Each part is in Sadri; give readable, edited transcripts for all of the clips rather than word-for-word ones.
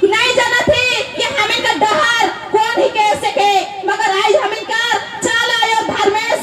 नहीं जाना थी कि हम इनका डहर कौन ही कह सके, मगर आज हम इनका चाल आयो धर्मेश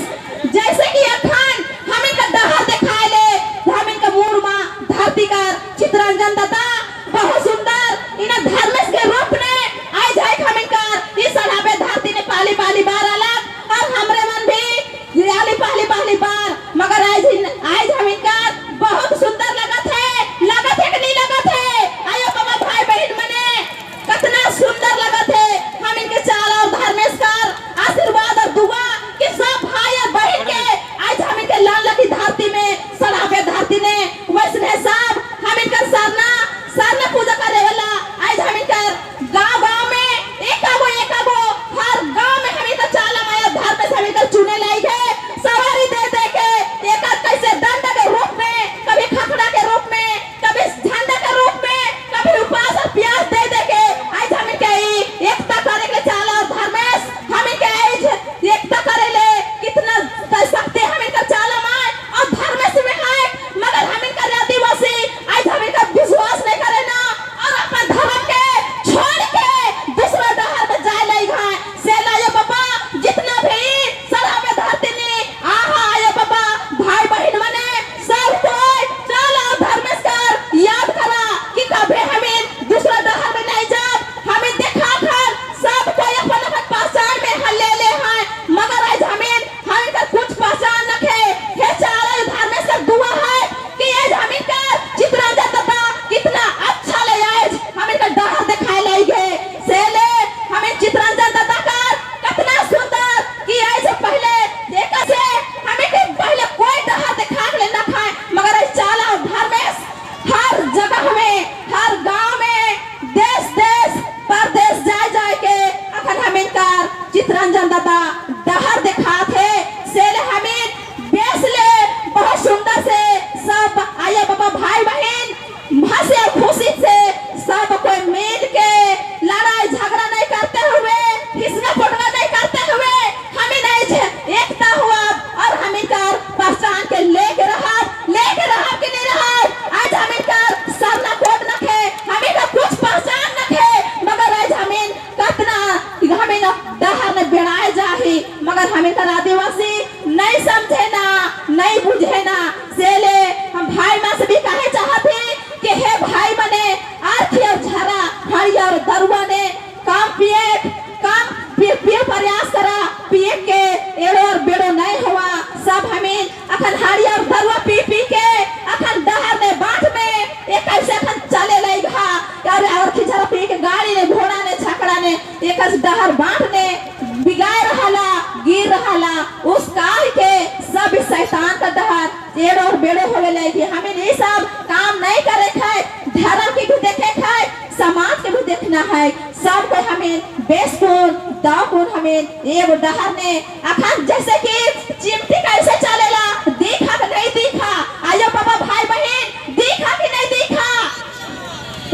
जैसे कि अखन हम इनका डहर दिखाए ले। हम इनका मूड माँ धरती का चित्रंजन दादा बहुत सुंदर इन धर्मेश के रूप ने आज है हम इनका इस सड़ाबे धरती ने पहली पहली बार अलग और हमरे मन भी आली पहली पहली बार, मगर आज आज हम इनका बहुत सुंदर लगत है। लगत है कि नहीं लगत है? आयो बाबा भाई बहन मने कितना सुंदर लगत है। हम इनके चाल और धर्मेश कर आशीर्वाद और दुआ कि सब भाई और बहन के आज हम इनके लाल लगी धरती में सड़ाबे धरती ने वैसने सब हम इनका सरना सरना पूजा करे वाला आज हम इनका गांव गांव में एक आगो हर गांव में हम इनका चाला माया धर्म से हम इनका चुने लायक है। सवारी दे दे के एक आध कैसे दंड के रूप में, कभी खखड़ा के रूप में, कभी झंडा के रूप में, कभी उपास और प्यास दे दे के आज हम इनके ई एकता करे के चाला और धर्मेश हम इनके आज एकता करे ले कितना शक्ति हम इनका चाला माय और धर्मेश में है, मगर हम इनका आदिवासी आज हम इनका विश्वास नहीं करे ना और अपना धर्म के छोड़ के दूसरा डहर में जाए लगी है। से लायो बाबा जितना भी सराबे धरती ने आहा आयो बाबा भाई बहन मने सब कोई चलो धर्मेश कर याद करा कि कभी हमें दूसरा डहर में नहीं जाब। हमें देखा कर सब कोई अपन अपन पहचान में हल ले ले हैं, मगर आज हमें हमें का कुछ पहचान रखे हे। चाला धर्मेश कर दुआ है कि आज हमें का चित्रंजन दादा कितना अच्छा ले आज हमें का डहर दिखाए लाई गए। से ले हमें चित्रंजन दादा का कितना सुंदर कि आज पहले देखा से हमें के पहले कोई डहर दिखा के ना खाए, मगर आज चाला और धर्मेश हर जगह में हर गांव में देश देश परदेश जाए जाए के अखन हमें का चित्रंजन दादा डहर दिखा थे। से ले हमें बेस ले बहुत सुंदर से सब आया बाबा भाई बहन हंसे और खुशी से सब कोई मिल के लड़ाई झगड़ा नहीं करते हुए, हिसना पोटना नहीं करते हुए हमें नहीं एकता हुआ और हमें कर पहचान के लेके रहा, लेके रहा कि नहीं रहा। आज हमें कर सरना कोट रखे, हमें का कुछ पहचान रखे, मगर आज हमें कतना हमें न डहर ने बेड़ाए जाही, मगर हमें कर आदिवासी नहीं समझे ना, नहीं बुझे ना। से ले हम भाई माँ से भी कहे चाहते कि हे भाई मने आर्थी और झरा हरी और दरुआ ने काम पिए काम पिए पिए प्रयास करा पिए के एड़ो और बेड़ो नहीं हुआ। सब हमें अखन हाड़ी और दरुआ पी पी के अखन डहर ने बाट में एक ऐसे अखन चले लई घा और खिझरा पी के गाड़ी ने घोड़ा ने छकड़ा ने एक ऐसे डहर बाट ने बिगाड़ रहाला गिर रहाला। उस काल के सब शैतान का डहर एड़ो और बेड़ो होवे लगी। हमें ये सब काम नहीं करे खाए, धर्म के भी देखे खाए, समाज के भी देखना है। सब को हमें बेस कौन दाव कौन हमें एगो डहर ने अखन जैसे कि चिमटी कैसे चलेला देखा कि नहीं देखा? आयो बाबा भाई बहन देखा कि नहीं देखा?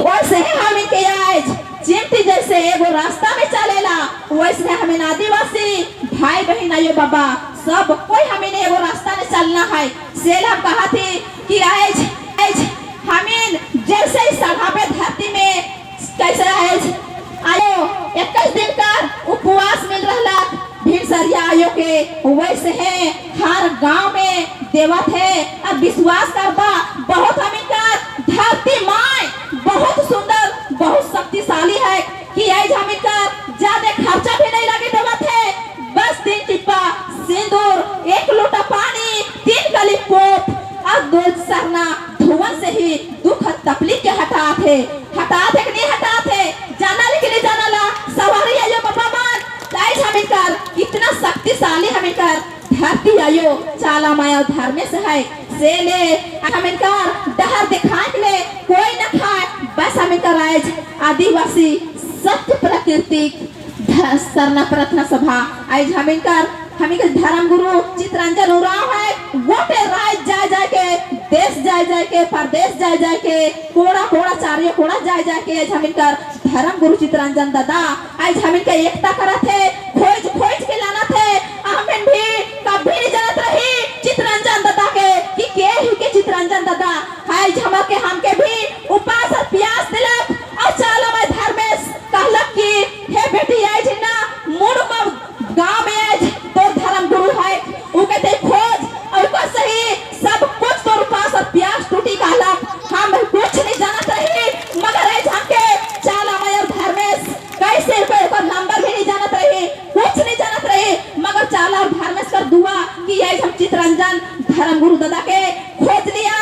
वैसे ही हम इनके आज चिमटी जैसे एगो रास्ता में चलेला, वैसे हमें आदिवासी भाई बहन आयो बाबा सब कोई हमें एगो रास्ता में चलना है। सेल हम कहा थी कि आज आज हमें जैसे ही सड़ाबे धरती में कैसे आज आयो 21 दिन का उपवास मिल रहा भीमसरिया आयो के, वैसे है हर गांव में देवत है। अब विश्वास करबा बहुत हमें का धरती माय बहुत सुंदर बहुत शक्तिशाली है कि आज हमें का ज्यादा खर्चा भी नहीं लगे देवत है। बस 3 टिप्पा सिंदूर, 1 लोटा पानी, 3 गली पोप और 2 सरना धुआं से ही दुख तकलीफ के हटा थे। हटा थे कि नहीं हटा थे? जाना ले कि नहीं जाना ला सवारी आयो बाबा मान आज हमें कर कितना शक्तिशाली हमें कर धरती आयो चाला माया धर्मे से है। से ले हमें कर डहर दिखाए ले कोई न खाए, बस हमें कर आज आदिवासी सत्य प्राकृतिक सरना प्रार्थना सभा आज हमें कर हमें के धर्म गुरु चित्रंजन उरांव है गोटे राज जाए जाए के देश जाए जाए के परदेश जाए जाए के कोड़ा कोड़ा चारियो कोड़ा जाए जाए के आज हमें कर धर्म गुरु चित्रंजन दादा आज हमें के एकता करत है, खोज खोज के लाना थे। हमें भी कभी नहीं जानत रही चित्रंजन दादा के कि के ही के चित्रंजन दादा आज हमके हमके भी उपास और प्यास दिलक और चालो मैं धर्मेश कि आज हम चितरंजन धर्म गुरु दादा के खोज लिया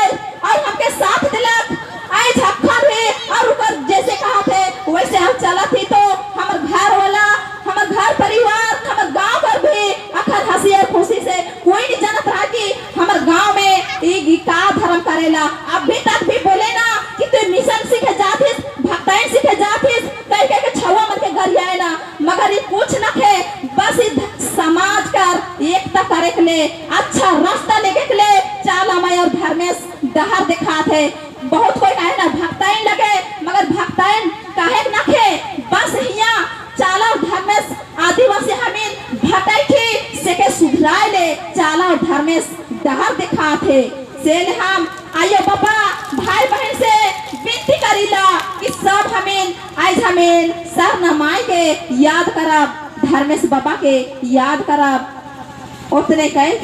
और हमके साथ दिलक। आज अखन है और उकर जैसे कहा थे वैसे हम चला थी, तो हमर घर वाला, हमर घर परिवार, हमर गांव पर भी अखन हंसी और खुशी से कोई नहीं जानत रहा कि हमर गांव में ई का धर्म करेला। अभी तक भी बोले ना कि तू मिशन सीखे जाथिस, भक्ताइन सीखे जाथिस, कह कह के छुआ मन के गरियाए ना, मगर ये कुछ न थे। बस ई समाज कर एकता करे के लिए, अच्छा रास्ता लेके के लिए चाला माई और धर्मेश डहर दिखात है। बहुत कोई काहे ना भक्ताइन लगे, मगर भक्ताइन काहे न खे। बस हिया चाला और धर्मेश आदिवासी हमीन भटक थी से के सुधराए ले चाला और धर्मेश डहर दिखात है। से हम आइयो बाबा भाई बहन से विनती करीला कि सब हमीन आज हमीन सर नमाई के याद करब, धर्मेश बाबा के याद करब। उतने कह।